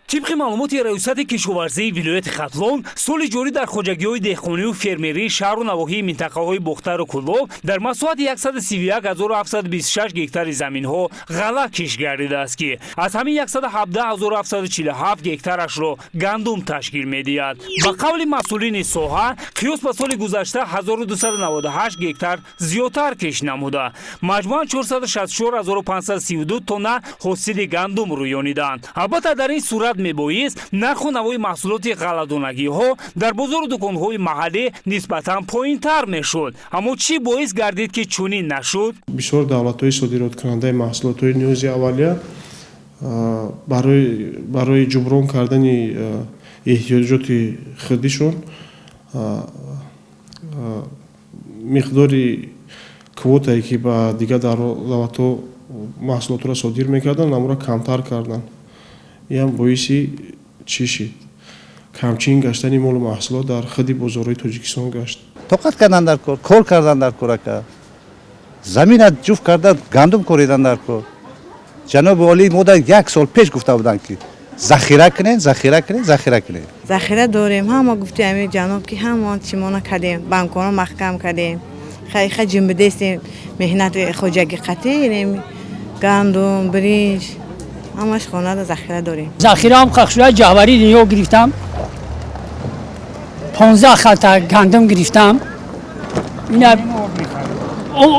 Тибқи маълумоти Раёсати кишоварзии вилояти Хатлон, соли ҷорӣ дар хоҷагиҳои деҳқонию фермерии шаҳру навоҳии минтақаҳои Бохтару Кӯлоб дар масоҳати 131 726 гектари заминҳо ғалла кишт гардидааст, ки аз ҳамин 117 747 гектарашро гандум ташкил медиҳад. Ба қавли масъулини соҳа, қиёс ба соли гузашта 1298 гектар зиёдтар кишт намуда, маҷмӯан 464 532 тонна ҳосили гандум рӯёниданд. Албатта, дар ин сурат мебоист нарху навои маҳсулоти ғалладонагиҳо дар бозору дуконҳои маҳаллӣ нисбатан поинтар мешуд. Аммо чӣ боис гардид, ки чунин нашуд? Бисёр давлатҳои содироткунандаи маҳсулотҳои ниёзи аввалия барои ҷуброн кардани эҳтиёҷоти худишон миқдори квотае, ки ба дигар давлатҳо маҳсулотро содир мекарданд, амро камтар карданд. Ин боиси чӣ шид? Камчин гаштани молу маҳсулот дар худи бозорҳои Тоҷикистон гашт. Тоқат кардан дар кор, кор кардан дар кор, ака. Замина ҷуфт карда, гандум коридан дар кор. Ҷаноби олӣ мода як сол пеш гуфта буданд, ки захира кунед, захира кунед, захира кунед. Захира дорем. Ҳама гуфти ами ҷаноб, ки ҳамон чимона кардем, банконо маҳкам кардем. Хайха, ҷимбидестем, меҳнати хоҷагӣ қатӣ, гандум, биринҷ, ҳамаш хонада захира дорем. Захираам қахшуя ҷавари дунё гирифтам, 15 халта гандум гирифтам. Ина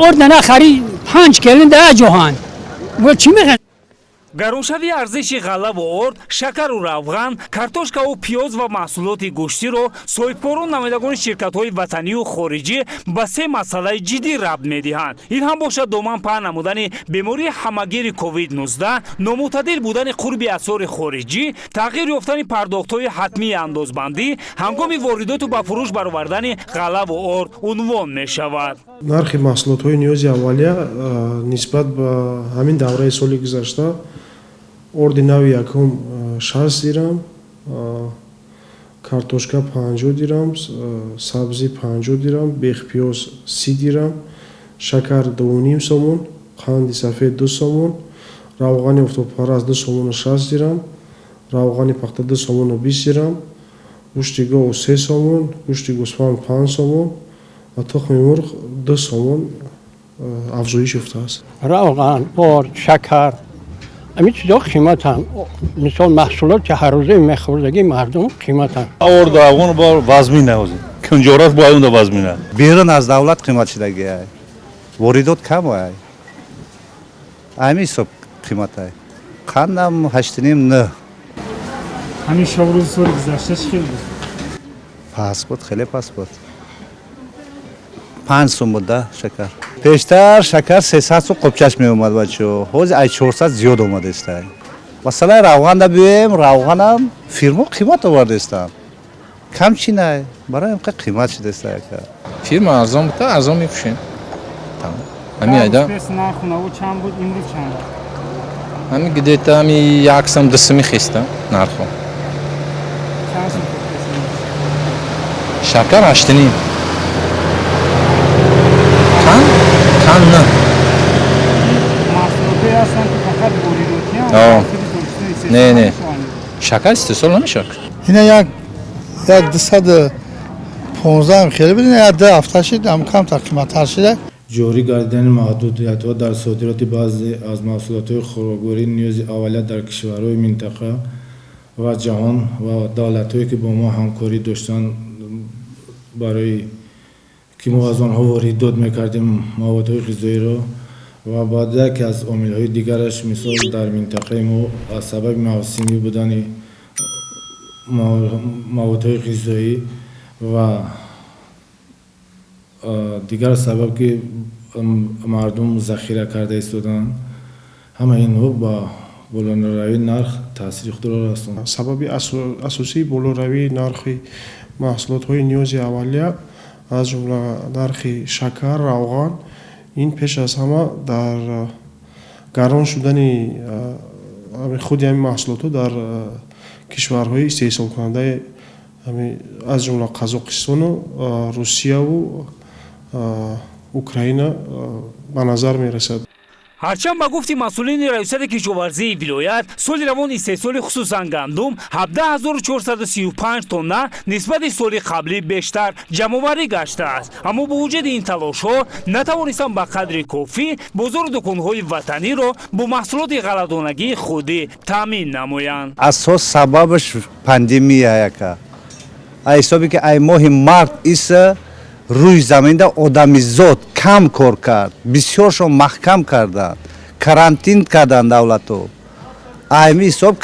орда нахари, панҷ келин да ҷоҳан чӣ мехоҳ? Гароншавии арзиши ғаллаву орд, шакару равған, картошкаву пиёз ва маҳсулоти гӯштиро соҳибкорон, намояндагони ширкатҳои ватанию хориҷӣ ба се масъалаи ҷиддӣ рабт медиҳанд. Ин ҳам бошад доман паҳн намудани бемории ҳамагири COVID-19, номӯътадил будани қурби асъори хориҷӣ, тағйир ёфтани пардохтҳои ҳатмии андозбандӣ ҳангоми воридоту ба фурӯш баровардани ғаллаву орд унвон мешавад. Нархи маҳсулотҳои ниёзи аввалия нисбат ба ҳамин давраи соли гузашта: орди нави якум 60 дирам, картошка 50 дирам, сабзӣ 50 дирам, бехпиёз 30 дирам, шакар 2,5 сомон, қанди сафед 2 сомон, равғани офтобпараст 2 сомону 60 дирам, равғани пахта 2 сомону 20 дирам, гӯшти гов 3 сомон, гӯшти гӯсфанд 5 сомон ва тухми мурғ 2 сомон афзоиш ёфтааст. Равған, орд, шакар, ҳамин чизҳо қиматанд. Мисол, маҳсулоти ҳаррӯзаи мехӯрдагии мардум қиматанд. Орду равған бо вазмина, ҳозир кунҷорат бо аюнда вазмина. Берун аз давлат қимат шудагиай, воридот кам ай, ҳамин ҳисоб қиматай. Қандам 8,5, 9. Ҳамин шобрӯзи соли гузашта чӣ хел буд? Паст буд, хеле паст буд. 5 сум буд да шакар. Пештар шакар 300 сум қопчаш меомад, бачо, ҳозир ай 400 зиёд омадестай. Масалан, равғанда биёем, равғанам фирмо қимат овардестам, кам чи най, барои ҳамқа қимат шудеста, ака. Фирма арзон бута, арзон мефурӯшем. Ҳами айда. Нарху наво чанд буд, имрӯз чанд? Ҳами где-то ҳами 1 сум, 2 суми хеста нархо. Чанд сум? Шакар 8,5, кан на. Маҳсулотое ҳастанд, ки фақат воридотиам? Не, не, шакар истеҳсол намешавад. Ина як 215 хеле буд, як 2 ҳафта шид, ам камтар қиматтар шуда. Ҷорӣ гардидани маҳдудиятҳо дар содироти баъзе аз маҳсулотҳои хӯроквории ниёзи аввалия дар кишварҳои минтақа ва ҷаҳон ва давлатҳое, ки бо мо ҳамкорӣ доштанд, барои ки мо аз онҳо воридот мекардем маводҳои ғизоиро, ва баъд яке аз омилҳои дигараш, мисол, дар минтақаи мо аз сабаби мавсимӣ будани маводҳои ғизоӣ ва дигар сабаб, ки мардум захира карда истоданд, ҳамаи инҳо ба болоравии нарх таъсири худро расонд. Сабаби асосии болоравии нархи маҳсулотҳои ниёзи аввалия, аз ҷумла нархи шакар, равған, ин пеш аз ҳама дар гарон шудани худи ҳамин маҳсулотҳо дар кишварҳои истеҳсолкунандаи, аз ҷумла Қазоқистону Русияву Украина ба назар мерасад. Ҳарчанд ба гуфти масъулини раёсати кишоварзии вилоят, соли равон истеҳсоли хусусан гандум 17 435 тонна нисбати соли қаблӣ бештар ҷамъоварӣ гаштааст, аммо бо вуҷуди ин талошҳо натавонистанд ба қадри кофӣ бозору дуконҳои ватаниро бо маҳсулоти ғалладонагии худӣ таъмин намоянд. Асос сабабаш пандемия яка, ҳисобе ки ай моҳи март иса рӯи заминда одамизод кам кор кард, бисёршон маҳкам карданд, карантин карданд давлату. Ами ҳисоб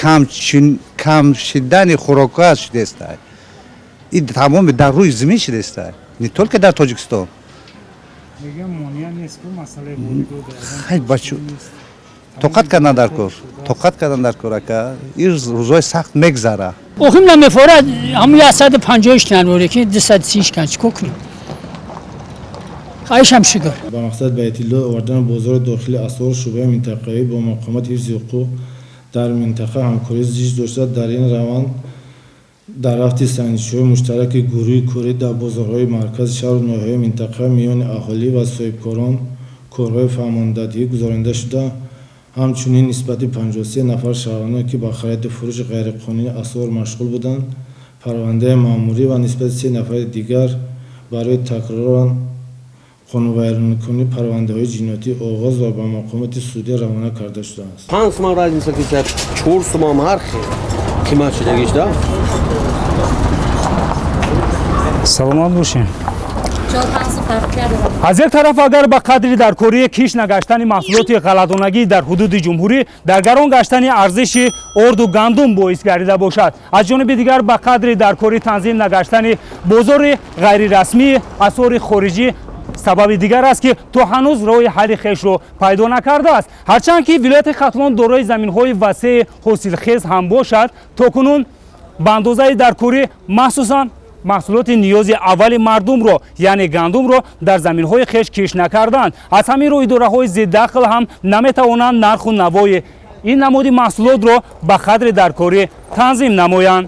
кам шидани хӯрокҳо шудестай. И тамоми дар рӯи замин шудестай, не только дар Тоҷикистон. Хай, бачу, тоқат кардан дар кор, тоқат кардан дар кор, ака. Ин рӯзҳои сахт мегзара. Охим намефорад, ҳамун 150 кан боре ки 230 кан, чикор кунем? Хайшам, шукр. Ба мақсад ба эътидол овардани бозори дохили асъор шӯъбаи минтақавӣ бо мақомоти ҳифзи ҳуқуқ дар минтақа ҳамкорӣ зич дошта, дар ин раванд дар рафти санҷишҳои муштараки гурӯҳи корӣ дар бозорҳои маркази шаҳру ноҳияҳои минтақа миёни аҳолӣ ва соҳибкорон корҳои фаҳмондадиҳӣ гузаронида шуда, ҳамчунин нисбати 53 нафар шаҳрвандон, ки ба хариду фурӯши ғайриқонунии асъор машғул буданд, парвандаи маъмурӣ ва нисбати се нафари дигар барои такроран қонунвайронкунӣ парвандаҳои ҷиноятӣ оғоз ва ба мақомоти судӣ равона карда шудааст. 5 суман разница ки, 4 сумам ҳар хел қимат шудагиш да. Саломат бошем. Аз як тараф, агар ба қадри даркории киш нагаштани маҳсулоти ғалладонагӣ дар ҳудуди ҷумҳурӣ дар гарон гаштани арзиши орду гандум боис гардида бошад, аз ҷониби дигар ба қадри даркорӣ танзим нагаштани бозори ғайрирасмии асъори хориҷӣ сабаби дигар аст, ки то ҳанӯз роҳи ҳалли хешро пайдо накардааст. Ҳарчанд ки вилояти Хатлон дорои заминҳои васеи ҳосилхез ҳам бошад, то кунун ба андозаи даркорӣ махсусан маҳсулоти ниёзи аввали мардумро, яъне гандумро, дар заминҳои хеш киш накарданд. Аз ҳамин рӯ идораҳои зидахл ҳам наметавонанд нарху навои ин намуди маҳсулотро ба қадри даркорӣ танзим намоянд.